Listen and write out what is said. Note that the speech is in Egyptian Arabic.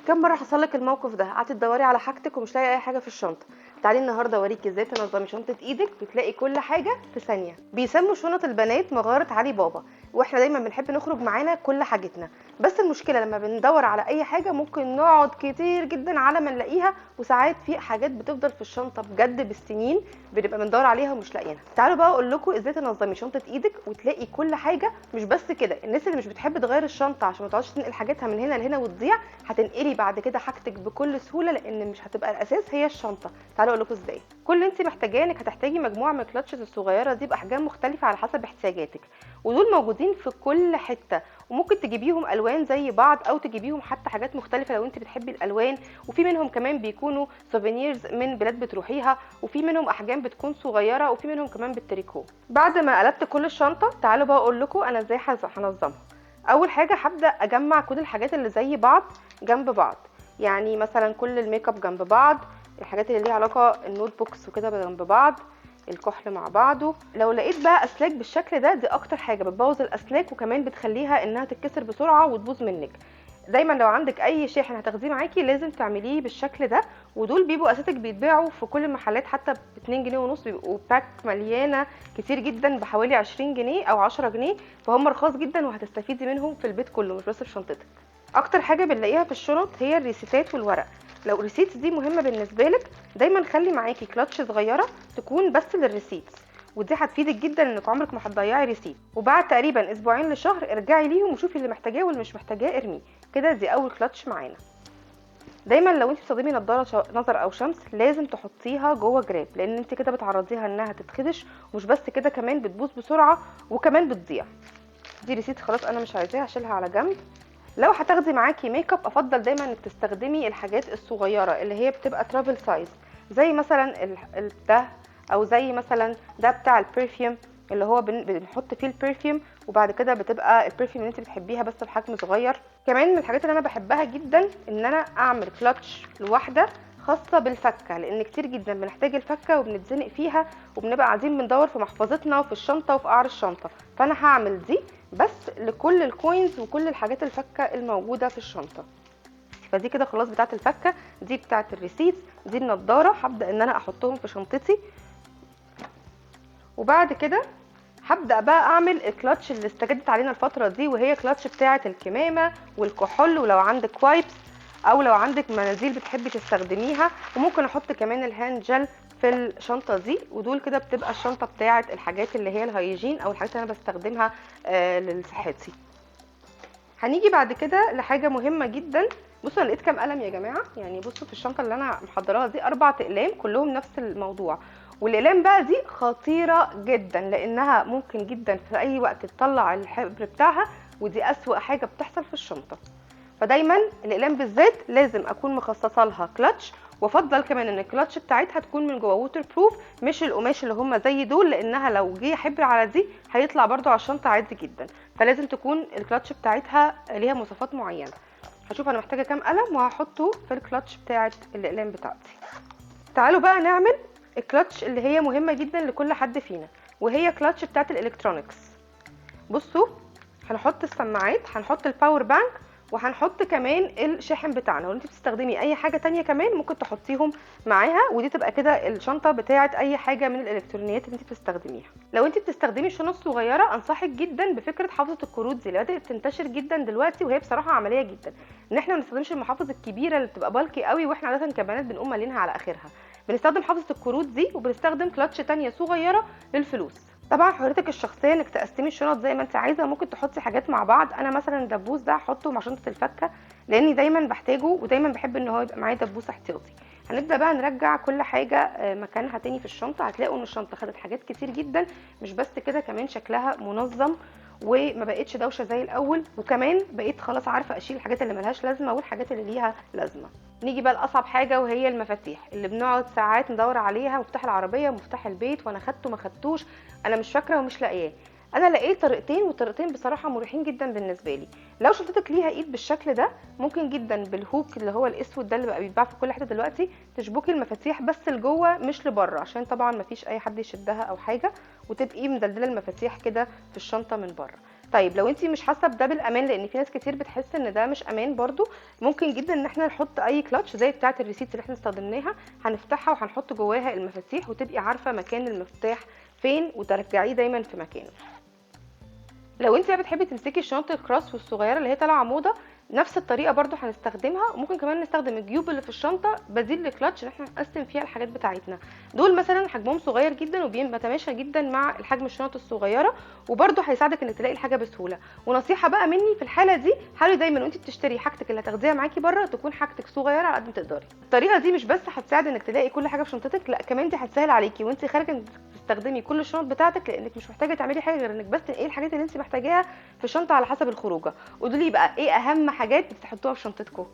كم مرة حصل لك الموقف ده؟ قعدتي تدوري على حاجتك ومش لاقيه اي حاجة في الشنطة. تعالي النهارده اوريكي ازاي تنظمي شنطه ايدك وتلاقي كل حاجة في ثانية. بيسموا شنط البنات مغارة علي بابا، واحنا دايما بنحب نخرج معانا كل حاجتنا، بس المشكلة لما بندور على اي حاجة ممكن نقعد كتير جدا على ما نلاقيها، وساعات في حاجات بتفضل في الشنطة بجد بالسنين بنبقى بندور عليها ومش لاقيينها. تعالوا بقى اقول لكم ازاي تنظمي شنطه ايدك وتلاقي كل حاجة. مش بس كده، الناس اللي مش بتحب تغير الشنطة عشان ما تقعدش تنقل حاجتها من هنا لهنا وتضيع، هتنقلي بعد كده حاجتك بكل سهولة لان مش هتبقى الاساس هي الشنطة. تعالوا اقول لكم ازاي. كل اللي انت محتاجاه انك هتحتاجي مجموعة من ال clutches الصغيرة دي باحجام مختلفة على حسب احتياجاتك، ودول موجودين في كل حتة، وممكن تجيبيهم الوان زي بعض او تجيبيهم حتى حاجات مختلفة لو انت بتحبي الالوان، وفي منهم كمان بيكونوا souvenirs من بلاد بتروحيها، وفي منهم احجام بتكون صغيرة، وفي منهم كمان بالتريكو. بعد ما قلبت كل الشنطة تعالوا بقى اقول لكم انا ازاي هنظمها. اول حاجة هبدا اجمع كل الحاجات اللي زي بعض جنب بعض، يعني مثلا كل الميك اب جنب بعض، الحاجات اللي ليها علاقة ال notebooks وكده جنب بعض، الكحل مع بعضه. لو لقيت بقى اسلاك بالشكل ده، دي اكتر حاجة بتبوظ الاسلاك وكمان بتخليها انها تتكسر بسرعة وتبوظ منك. دايما لو عندك اي شاحن هتاخديه معاكي لازم تعمليه بالشكل ده، ودول بيبقوا اساتك بيتباعوا في كل المحلات حتى ب 2 جنيه ونص، بيبقوا pack مليانة كتير جدا بحوالي 20 جنيه او 10 جنيه، فهم رخاص جدا وهتستفيدي منهم في البيت كله مش بس في شنطتك. اكتر حاجة بنلاقيها في الشنط هي ال receiptات والورق. لو ال receipts دي مهمة بالنسبة لك دايما خلي معاكي كلاتش صغيرة تكون بس لل receipts، ودي هتفيدك جدا انك عمرك ما هتضيعي receipt. وبعد تقريبا اسبوعين لشهر ارجعي ليهم وشوفي اللي محتاجاه واللي مش محتاجاه ارميه. كده دي اول كلاتش معانا. دايما لو انت بتستخدمي نظاره نظر او شمس لازم تحطيها جوه جراب، لان انت كده بتعرضيها انها تتخدش، ومش بس كده كمان بتبوظ بسرعة وكمان بتضيع. دي receipt خلاص انا مش عايزاها، هشيلها على جنب. لو هتاخدي معاكي ميك اب افضل دايما انك تستخدمي الحاجات الصغيرة اللي هي بتبقى travel size، زي مثلا ده، او زي مثلا ده بتاع ال perfume اللي هو بنحط فيه ال perfume، وبعد كده بتبقى ال perfume اللي انت بتحبيها بس بحجم صغير. كمان من الحاجات اللي انا بحبها جدا ان انا اعمل كلاتش لوحده خاصة بالفكه، لان كتير جدا بنحتاج الفكه وبنتزنق فيها وبنبقى قاعدين بندور في محفظتنا وفي الشنطة وفي قعر الشنطة، فانا هعمل دي بس لكل ال coins وكل الحاجات الفكه الموجودة في الشنطة. فدي كده خلاص بتاعه الفكه، دي بتاعه ال receipt، دي النضارة. هبدا ان انا احطهم في شنطتي، وبعد كده هبدا بقى اعمل الكلاتش اللي استجدت علينا الفترة دي، وهي كلاتش بتاعه الكمامة والكحول، ولو عندك wipes او لو عندك مناديل بتحبي تستخدميها، وممكن احط كمان ال hand gel في الشنطة دي. ودول كده بتبقى الشنطة بتاعه الحاجات اللي هي ال hygiene او الحاجات اللي انا بستخدمها لصحتي. هنيجي بعد كده لحاجة مهمة جدا. بصوا انا لقيت كام قلم يا جماعة، يعني بصوا في الشنطة اللي انا محضراها دي 4 اقلام كلهم نفس الموضوع. والاقلام بقى دي خطيرة جدا لانها ممكن جدا في اي وقت تطلع الحبر بتاعها، ودي اسوأ حاجة بتحصل في الشنطة. فدايما الاقلام بالذات لازم اكون مخصصة لها كلاتش، وافضل كمان ان الكلاتش بتاعتها تكون من جوه waterproof، مش القماش اللي هم زي دول، لانها لو جه حبر على دي هيطلع برده على الشنطة عادي جدا. فلازم تكون الكلاتش بتاعتها ليها مواصفات معينة. هشوف انا محتاجه كام قلم وهحطه في الكلاتش بتاعت الاقلام بتاعتي. تعالوا بقى نعمل الكلاتش اللي هي مهمة جدا لكل حد فينا، وهي كلاتش بتاعت ال electronics. بصوا هنحط السماعات، هنحط ال power bank، وهنحط كمان الشاحن بتاعنا. ولو انت بتستخدمي اي حاجة تانية كمان ممكن تحطيهم معاها، ودي تبقى كده الشنطة بتاعه اي حاجة من الالكترونيات اللي انت بتستخدميها. لو انت بتستخدمي شنط صغيرة انصحك جدا بفكره حافظه الكروت دي اللي بدات تنتشر جدا دلوقتي، وهي بصراحة عملية جدا ان احنا ما بنستخدمش المحافظ الكبيرة اللي بتبقى bulky قوي، واحنا عادة كبنات بنقوم مالينها على اخرها. بنستخدم حافظه الكروت دي، وبنستخدم كلاتش تانية صغيرة للفلوس. طبعا حريتك الشخصية انك تقسمي الشنط زي ما انت عايزه، ممكن تحطي حاجات مع بعض. انا مثلا الدبوس ده هحطه مع شنطه الفكه لاني دايما بحتاجه، ودايما بحب ان هو يبقى معايا دبوس احتياطي. هنبدا بقى نرجع كل حاجة مكانها تاني في الشنطة. هتلاقوا ان الشنطة خدت حاجات كتير جدا، مش بس كده كمان شكلها منظم وما بقتش دوشه زي الاول، وكمان بقيت خلاص عارفه اشيل الحاجات اللي ملهاش لازمه والحاجات اللي ليها لازمه. نيجي بقى لاصعب حاجة وهي المفاتيح اللي بنقعد ساعات ندور عليها، مفتاح العربية ومفتاح البيت، وانا خدته ما خدتوش، انا مش فاكره ومش لاقياه. انا لقيت طريقتين، وطريقتين بصراحة مريحين جدا بالنسبة لي. لو شنطتك ليها ايد بالشكل ده ممكن جدا بال hook اللي هو الاسود ده اللي بقى بيتباع في كل حتة دلوقتي تشبكي المفاتيح بس لجوه مش لبره، عشان طبعا مفيش اي حد يشدها او حاجة، وتبقي مدلدله المفاتيح كده في الشنطة من بره. طيب لو انت مش حاسه بده بالامان، لان في ناس كتير بتحس ان ده مش امان برده، ممكن جدا ان احنا نحط اي كلاتش زي بتاعه ال receipt اللي احنا استخدمناها، هنفتحها وهنحط جواها المفاتيح وتبقي عارفه مكان المفتاح فين وترجعيه دايما في مكانه. لو انت بقى بتحبي تمسكي الشنط ال cross والصغيرة اللي هي طالعه موضة، نفس الطريقة برده هنستخدمها. وممكن كمان نستخدم الجيوب اللي في الشنطة بديل لكلاتش ان احنا نقسم فيها الحاجات بتاعتنا. دول مثلا حجمهم صغير جدا وبيتماشى جدا مع الحجم الشنط الصغيرة، وبرده هيساعدك انك تلاقي الحاجة بسهولة. ونصيحة بقى مني في الحالة دي، حاولي دايما وانت بتشتري حاجتك اللي هتاخديها معاكي بره تكون حاجتك صغيرة على قد ما تقدري. الطريقة دي مش بس هتساعد انك تلاقي كل حاجة في شنطتك، لا كمان دي هتسهل عليكي وانت خارجه انك تستخدمي كل الشنط بتاعتك، لانك مش محتاجه تعملي حاجة غير انك بس تنقلي الحاجات اللي انت محتاجاها في الشنطة على حسب الخروجه. قولوا لي بقى ايه اهم حاجات بتحطوها في شنطتكم؟